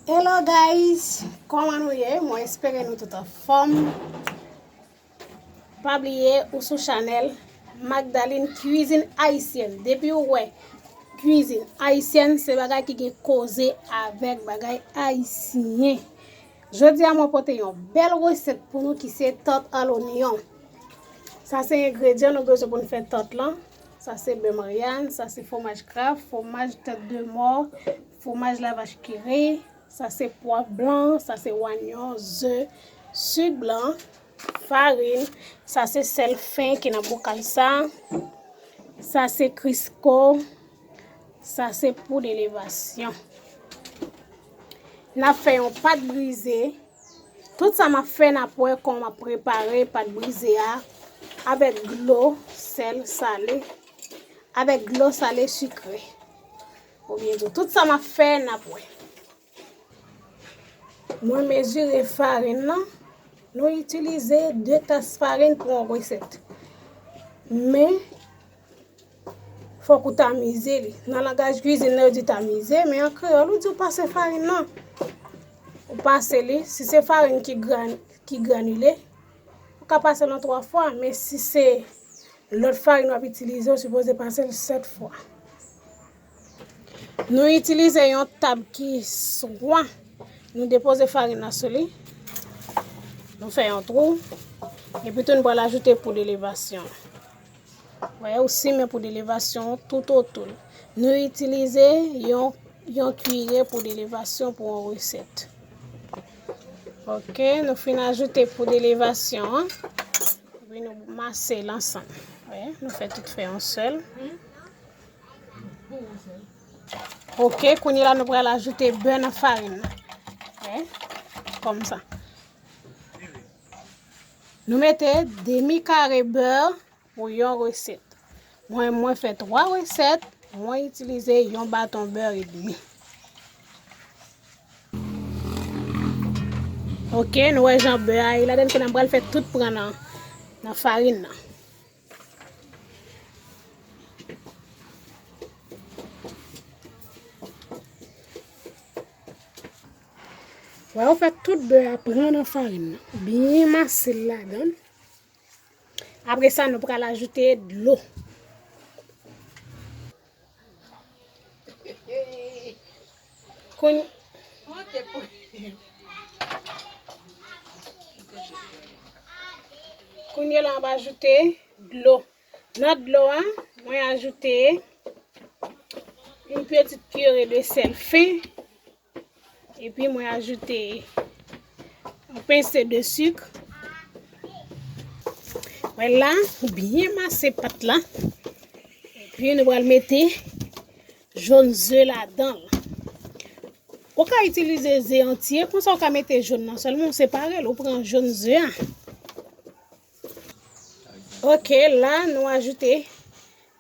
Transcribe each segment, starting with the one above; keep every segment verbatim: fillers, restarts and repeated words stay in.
Hello guys, kòman nou ye? Mwen espere nou tout anfòm. Pa bliye ou sou chanèl Magdalene Cuisine Haïtienne. Depi ou wè kwizin ayisyèn, se bagay ki gen koze avèk bagay ayisyen. Jodi a mwen pote yon bèl resèt pou nou ki se tart à l'oignon. Sa se engredyan nou bezwen pou n fè tart lan. Sa se bè Maryàn, sa se fwomaj Kraft, fwomaj tèt de mò, fwomaj lavach kiri, sa se pwav blan, sa se wanyon, ze, sik blan, farin, sa se sèl fen ki nan bokal sa, sa se Crisco, sa se poud elevasyon. N ap fè yon pat brize. Tout sa m ap fè, n ap wè kòman m ap prepare pat brize a avèk dlo, sèl, sale, avèk dlo sale sikre. Oubyen tou, tout sa m ap fè, n ap wè. Mwen mezire farin nan. Nou itilize de tas farin pou yon resèt. Men, fòk ou tamize li. Nan langaj kwizin nan, yo di tamize, men an kreyòl, ou di ou pase farin nan. Ou pase li, si se farin ki gran, ki granile, ou ka pase l an twa fwa, men si se lòt farin w ap itilize, ou sipoze pase l sèt fwa. Nou itilize yon tab ki swa, nou depoze farin nan sou li, nou fè yon twou, epi tou nou pral ajoute poud elevasyon. Wè, ou simen poud elevasyon tout otou l. Nou itilize yon, yon kiyè poud elevasyon pou yon resèt. Ok, nou fin ajoute poud elevasyon an. Epi nou mase l ansanm. Wè, nou fè tout fè yon sèl. Ok, kounye la nou pral ajoute bè nan farin nan. Wè, kòmsa. Nou mete demi kare bè pou yon resèt. Mwen, mwen fè twa resèt, mwen itilize yon baton bè edmi. Ok, nou wè jan bè a ye ladan, kounye a m pral fè tout pran nan, nan farin nan. Wè, ou fè tout bè a pran nan farin nan. Byen mase l ladan. Apre sa, nou pral ajoute dlo. Kounye, kounye la, m ap ajoute dlo. Nan dlo a, mwen ajoute yon pitit kiyè de sèl fen. Epi mwen ajoute yon pense de sik. Wè la, nou byen mase pat la. Epi nou pral mete jòn ze ladan l. Ou ka itilize ze antye, konsa ou ka mete jòn nan sèlman, ou separe l, ou pran jòn ze a. Ok, la nou ajoute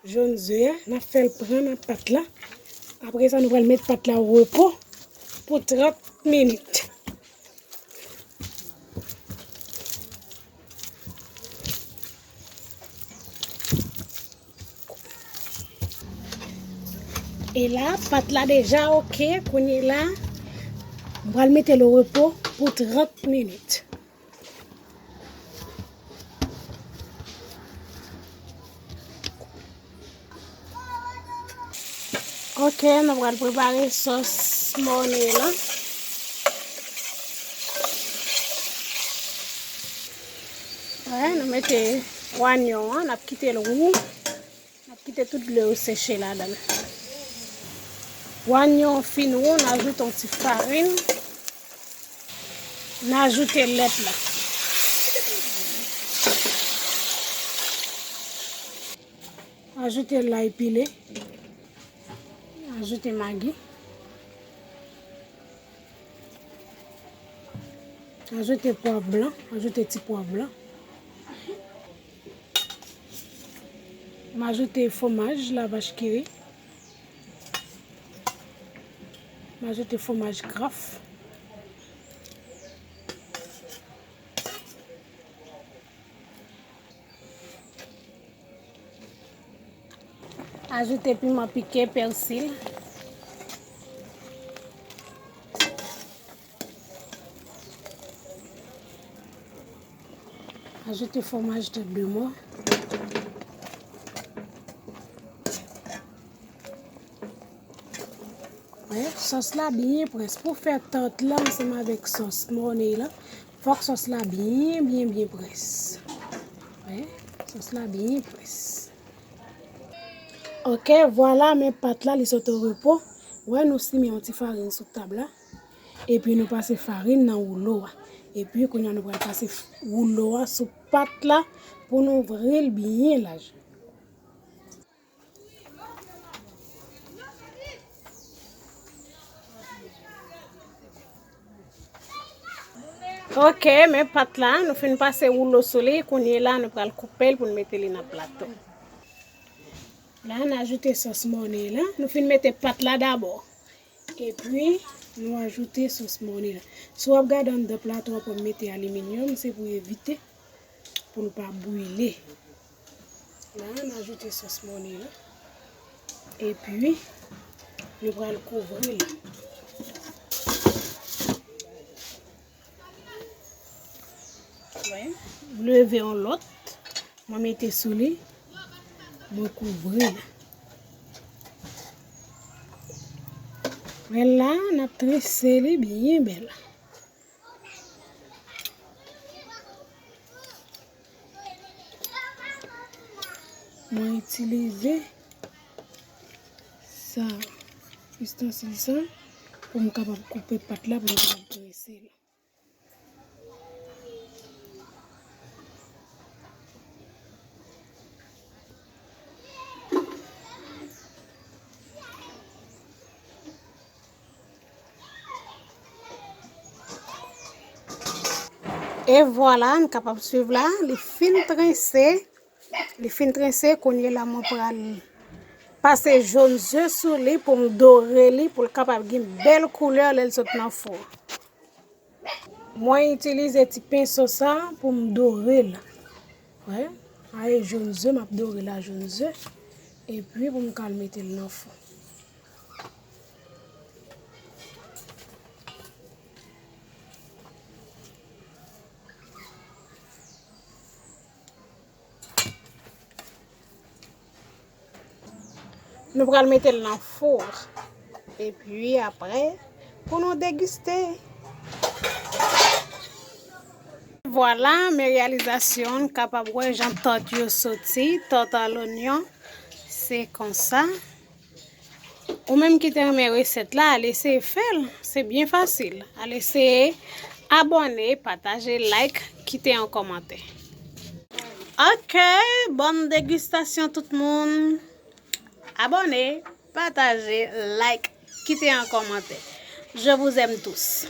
jòn ze a, n ap fè l pran nan pat la. Apre sa, nou pral met pat la o repo pou trant minit. E la, pat la deja ok. Kounye la, m pral mete l o repo pou trant minit. Ok, nou pral prepare sòs mòne lan. Wè, nou mete wanyon an, n ap kite l wou. N ap kite tout dlo yo seche ladan l. Wanyon fin wou, n ajoute yon ti farin. N ajoute lèt la. Ajoute lay pile. Ajoute magi. Ajoute pwav blan. Ajoute ti pwav blan. M ajoute fwomaj lavach kiri. M ajoute fwomaj Kraft. Ajoute piman pike, pèsi. Ajoute fromaj tèt de mò. Wè, sòs la byen près. Pou fè tart la ansanm avèk sòs mònay la, fòk sòs la byen, byen, byen près. Wè, sòs la byen près. Ok, vwala, men pat la, li sot o repo. Wè, nou simen yon ti farin sou tab la. Epi nou pase farin nan woulo a. Epi kounye a nou pral pase f- woulo a sou pat la pou nou ouvri l byen laj. Ok, men pat la, nou fin pase woulo sou li, kounye la nou pral koupe l pou nou mete li nan plato. La, n ajoute sòs mònay la. Nou fin mete pat la dabò. Epi, nou ajoute sòs mònay la. Si w ap gade anndan plato a pou mete aliminyòm, se pou evite pou l pa brile. La, n ajoute sòs mònay la. Epi, nou pral kouvri l. Wè, m leve yon lòt, mwen mete sou li, mwen kouvri l. Men la, n ap trese li byen bèl. Mwen itilize sa, istansil sa, pou m kapab koupe pat la, pou m kapab trese l. E vwala, n kapab swiv la, li fin trense. Li fin trense, kounye la mwen pral pase jòn ze sou li pou m dore li, pou l kapab gen bèl koulè lè l sot nan fou. Mwen itilize ti penso sa pou m dore l. Wè, a e jòn ze, m ap dore l a jòn ze. Epi pou m ka al mete l nan fou. Nou pral mete l nan fou. Epi apre, pou nou degiste. Vwala, men reyalizasyon, n kapab wè jan tòt yo soti, tòt a lonyon, se konsa. Ou menm ki te renmen resèt la, al eseye fè l. Se byen fasil. Al eseye, abòne, pataje, like, kite yon kòmantè. Ok, bòn degustasyon tout moun. Abòne, pataje, like, kite yon kòmantè. Je vous aime tous.